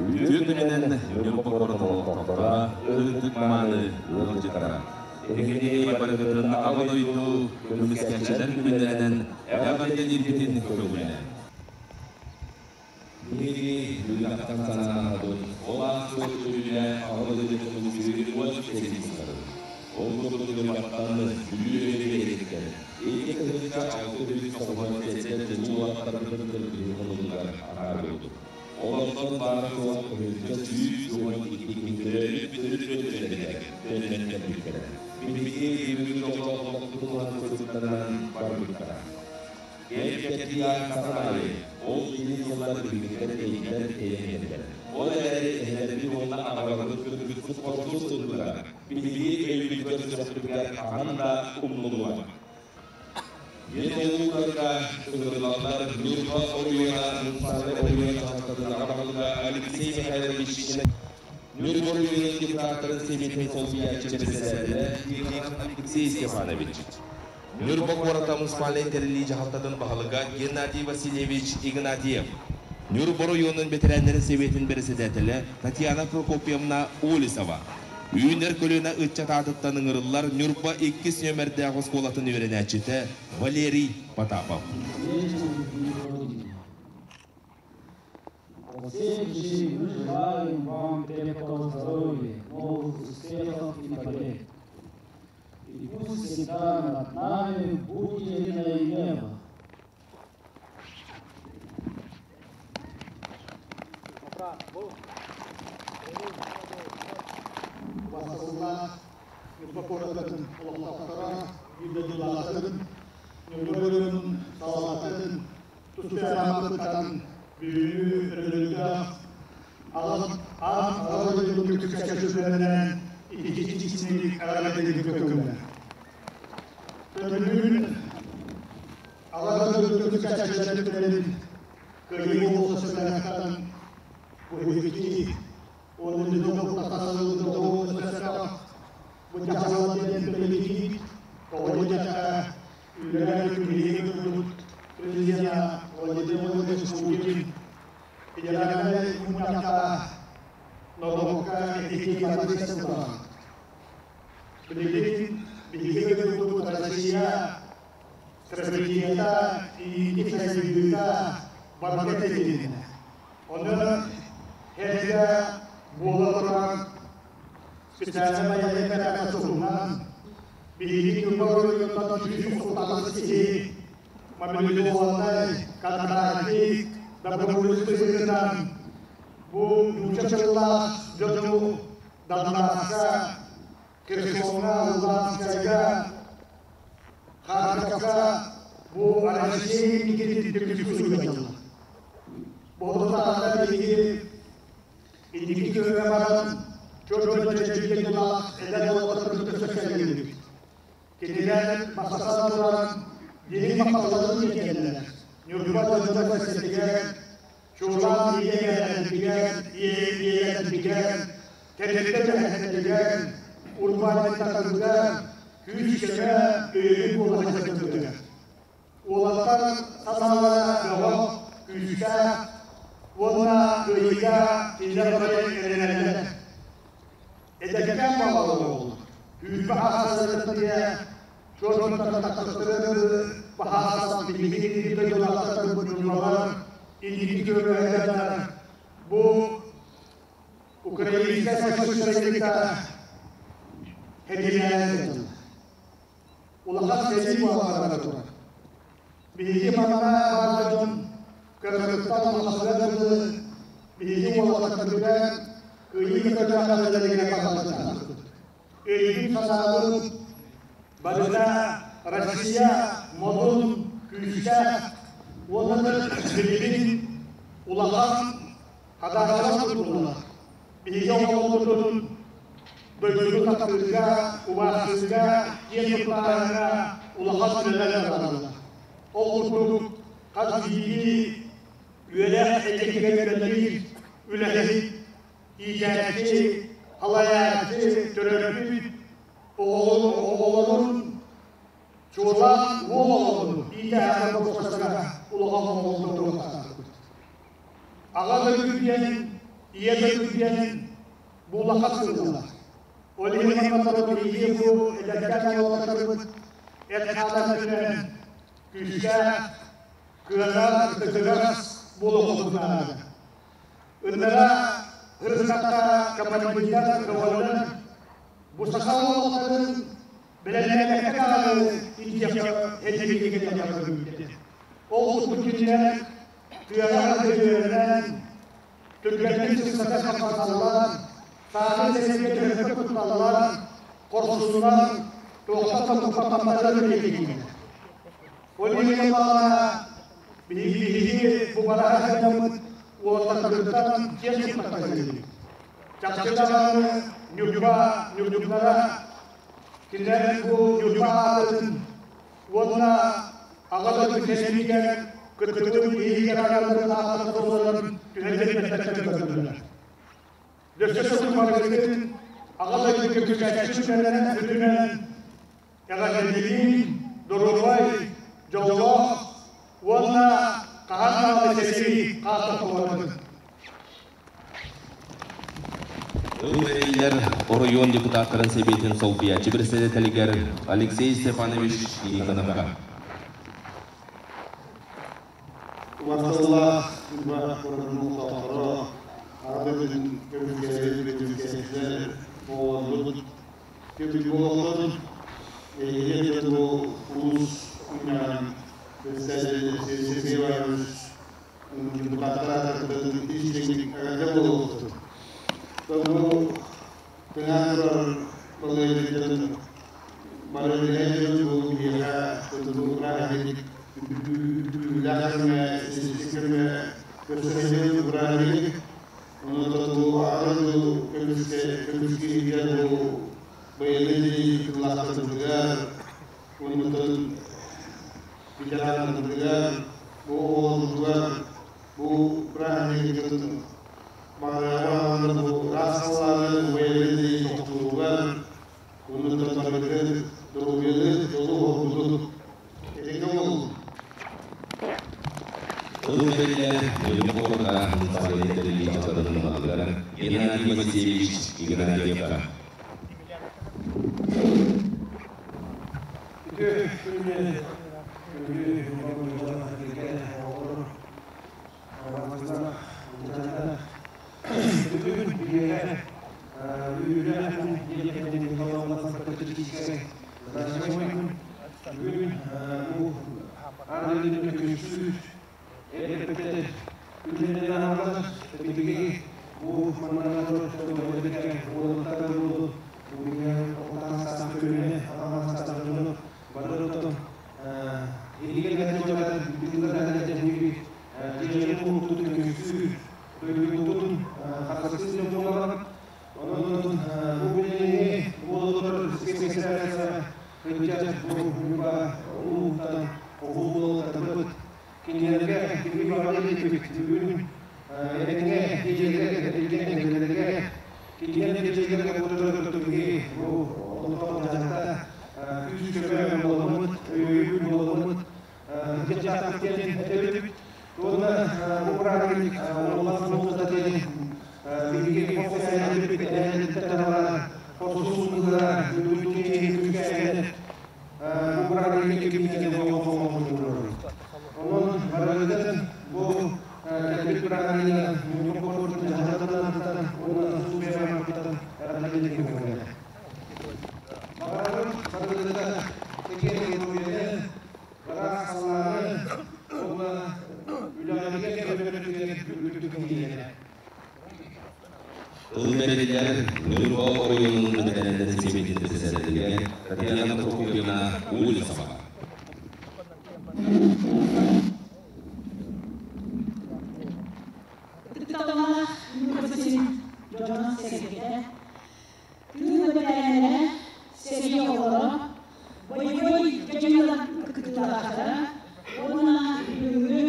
Үтүө күнүнэн Ньурба куорат олохтоохторо, ытык-мааны ыалдьыттара! Эһигини барыгытын Аҕа дойду көмүскээччилэр күннэринэн эҕэрдэлиирбитин көҥүллээн. Биһиги бүгүн санаабыт ол ааспыт үлэ Аҕа дойду көмүскүүр 17 сылын. Ол курдук Ньурбаттан Бүлүү өрүһүгэр 2697 чулуу уолаттарбытын кыргыһыы хонуутугар атаарбыппыт. Олортон баар-суох 1112 киһи төрөөбүт төрүт дойдуларыгар төннөн кэлбиттэрэ. Биһиги бүгүн дьоллоох олохпутун уһансыбыттарынан барбыттара. Кэм-кэрдии аастаҕын аайы ол илин сыллар билиҥҥиттэн тэйдэр тэйэн иһэллэр. Ол эрээри эһэлэрбит уонна аҕаларбыт кыргыспыт хорсун сылгылара биһиги өйбүтүгэр-сүрэхпитигэр хаһан да умнуллубат. Диэн улууларга ыҥырыллаллар Ньурба оройуона муниципальнай оройуон дьаһалтатын аҕа баһылыга Алексей Михайлович Ньурба оройуонун депутаттарын сэбиэтин солбуйааччы бэрэссэдээтэлэ Тихонов Алексей Степанович, Ньурба куората муниципальнай тэриллии дьаһалтатын баһылыга Геннадий Васильевич Игнатьев, Ньурба оройуонун бэтэрээннэрин сэбиэтин бэрэссэдээтэлэ Татьяна Прокопьевна Олесова, Үүнэр көлүөнэ ыччат аатыттан ыҥырыллар Ньурба иккис нүөмэрдээх оскуолатын үөрэнээччитэ Валерий Потапов. Всем мы желаем вам крепкого здоровья, новых успехов и побед. И пусть всегда над нами будет единое небо. Убастабыллаах Ньурба куоратын олохтоохторо, биир дойдулаахтарын, Ньурба өрүһүн салалтатын тустаахтан бүгүҥҥү өрөлөөх аан Аҕа дойдутун көмүскээччилэринэн итиччик эҕэрдэлииргэ көҥүллэнэр. Төннүүн Аҕа дойдутун көмүскээччилэрин күннэрин Кыайыы болуоссатыттан бу Президента Владимир Владимирович Путин федеральнай мунньахха норуокка этии турар. Билигин биһиги дойдубут Россия стратегията, инники сайдыыта барыта тэтимнэнэ. Онон эргэ буола турар специальнай байыаннай операция туһунан биһиги Ньурба оройуонуттан 138 киһи мобилизованнай контрактник доброволец быһыытынан бу нуучча тыллаах дьону Донбасска, Херсоҥҥа, Луганскайга, Харьковка бу Россия инникитин түмүксү суруйаллар. Болотаахта биһиги инники күөҥҥэ баран чөчө чэчиргэ тулаах эдэр уолаттарбыт көсөккөлүүбүт. Кинилэр бастатан туран дириҥ махталларын тиэрдэллэр. Ньурба дойдута сэтигэр, чулаан ийэ-эбэтигэр, ийэ-ийэтигэр, тэрилтэ үлэһиттэригэр, урбаанньыттарбытыгар күүс-көмө, өйөбүл буола сылдьыбытыгар. Уолаттар санаалара бөҕөх, күүстээх уонна кыайыыга кинилэр бары эрэнэллэр. Эдэркээн баҕалар буоллулар. Күүрбэ хаһаасарыттарыгар Бу Украинскай фашистскай хэдилээн улахан сэрии буолара турар. Биһиги манна баар дьон кыргыттан улаханыгар дылы биһиги уолаттарбытыгар кыайыы көтөөхөлөрүгэр баҕалатыахпыт. Өйбүт-санаабыт барыта Россия модун күүстээх уонна билигин улахан хатааһылар тутуллар. Биһиги оҕолорбутун дойдуну таптыырга, убаастыырга, киэн туттааһыҥҥа улахан үлэлэр бараллар. Ол курдук хас биирдии үөрэх эйгэтигэр үлэлиир үлэһит иитээччи, салайааччы, төрөппүт оҕолорун чуолаан уол оҕолорун иитээххэ бопсарга улахан оҕолору туруохтаахпыт. Аҕа дойду диэн Ийэ дойду диэн бу улахан сыыллар. Ол иһин манна биһиги бу эдэркээн уолаттарбыт эт-хаан өттүнэн күүстээх, кыанар, кытыгырас буолуохпутун наада. Ыннара ырысатта командирдар көҕөлөнөн бу саха уолаттарын бэлэмнээбэккэ даҕаны илдьиэххэ этиһиигэ Ол курдук кинилэр тыаҕа үөрэнэн, түргэнник сыссата хаппаталлар, сааны сэргэ төһөккө тутталлар, хорсуннар, туохтан туппаттамматтар диэтиҥҥэ. Ол иһин баҕана биһиги бу бараха сылдьаммыт уолаттарбытыттан киэн туттахтарбыт. Чахчы даҕаны Ньурба, Ньурбалара кинилэр бу Ньурба аатын уонна Аҕа дойду сэриитигэр кыттыбыт биһиги аҕаларын ааттарын түһэрбэттэрин көрдүлэр. Өссө сылгыбаргытын Аҕа дойду көмүскээччи күннэринэн үрдүнэн эҕэрдэлиибин, доруобай, дьоллоох уонна хаһан даҕаны сэрии хаалларбатын. Ыл эриллэр оройуон депутаттарын сэбиэтин солбуйааччы председателигэр Алексей Степанович Никоновка. Убасталлаах Ньурба куоратын олохтоохторо, Аҕа дойдутун көмүскээбит көмүскээччилэр оҕолорбут, көмүс буолуохтун, эһиги бу улуус мунньаҕын председатель Сергей Иванович депутаттар истиҥник эҕэрдэ буолуохтун. Бу тыҥаан турар балыыһабытын бары билэн дьон бу биһиэхэ бырааһынньык үрдүүлээх кэмҥэ, силистик кэмҥэ көрсөһүөн бырааһынньык. Онон бу аҕа дойду көмүскүүрүгэр бу байыаннай дьайыы кылаахтарбытыгар, оннуттан ветераннарбытыгар, бу оҕолорбутугар бу бырааһынньыкпытын баҕарыаҕа бу ыраас халлааны убайалыы тохтууругар уонна барытыгар доруобуйаны дьолу оһорбутун этэҥҥэ буоллун. Тыл бэриллэр Ньурба салайар тэриллии дьаһалтатын баһылыгар Геннадий Моисеевич Игнатьевка. Үтүө күнүнэн күндү дьон оҕолор Бүгүн биһиэхэ үөрүүлээх күн диэн патриотическай значимый күн. Бүгүн бу аан дойдуну көмүскүүр эрдэттэр күннэринэн аналлар. Биһиги бу манна уолаттар буолу отан көлүөнэ аҕам дьону бары оттон Күүс-көмө өйөбүл буоламмыт Тыл бэриллэр Ньурба оройуонун бэтэринээрин сэбиэтин председателигэр Татьяна Прокопьевна Улисова. Ытыктабыллаах Ньурба сирин дьоно-сэргэтэ, тыыл бэтэрээннэрэ, сэрии оҕолоро, бойобуой дьайыылар кыттыылаахтара уонна бүгүҥҥү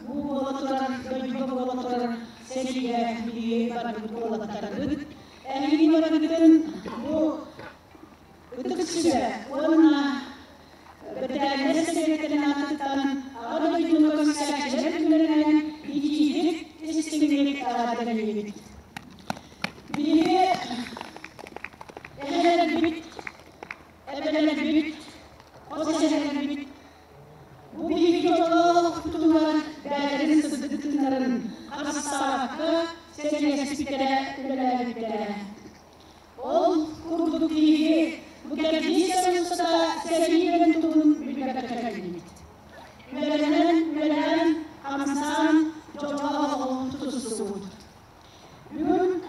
бу буола турар дойдуга буола турар сэриигэ биһиги барбыт уолаттарбыт. Эһиги барыгытын бу ытык сир эҕэрдэлиибит. Биһиги эһэлэрбит, эбэлэрбит, хос эһэлэрбит бу биһиги дьоллоох туһугар бэйэлэрин сырдык тыыннарын харыстаабакка сэриилэспиттэрэ, үлэлээбиттэрэ. Ол курдук биһиги бу кэрдиис кэм устата сэрии туһун билбэккэ кэллибит. Үлэлэнэн, үлэлээн, хамсаан, дьоллоох олоҕу тутустубут. Бүгүн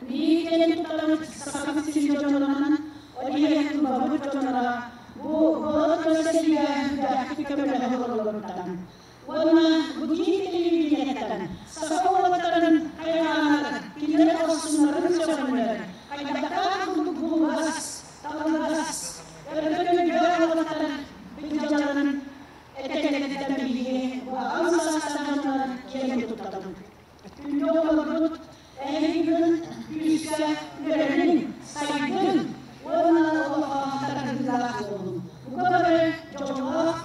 биһиги кэлэн туттарбыт Сахабыт сирин дьонунан, ол иһин тулабыт дьонноро бу болот көрсөргө үгэхтик көмөлөһө олороллоруттан уонна бу киин телевидениеттэн саха уолаттарын хайҕааннар, кинилэр хорсуннарын сөҕөннөр, хайдахтаах курдук булугас, талыгас, өркөн өйдөөх уолаттар билдьаларын этэллэриттэн биһиги бу аҕам саастаах дьоннор киэн туттабыт. Күндү оҕолорбут, эһиги бүгүн күүскэ үөрэниҥ, сайдыҥ уонна олоххо тардыһыылаах буолуҥ. Бука бары дьоллоох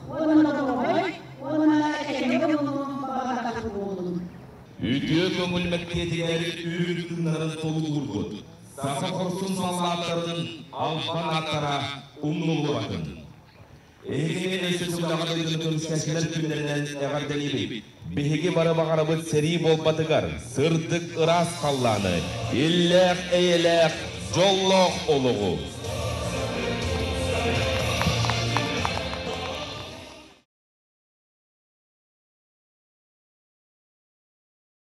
уонна доруобай уонна этэҥҥэ буолуҥ, баҕарбатах буолуҥ. Үтүө көҥүл мэктиэтигэр үрүҥ тыыннарын толугурбут, саха хорсун саллааттарын албан ааттара умнуллубатын. Эһигини өссө сыллаҕа дойдуну көмүскээччилэр күннэринэн эҕэрдэлиибит. Биһиги бары баҕарабыт сэрии буолбатыгар сырдык ыраас халлааны, иллээх-эйэлээх, дьоллоох олоҕу.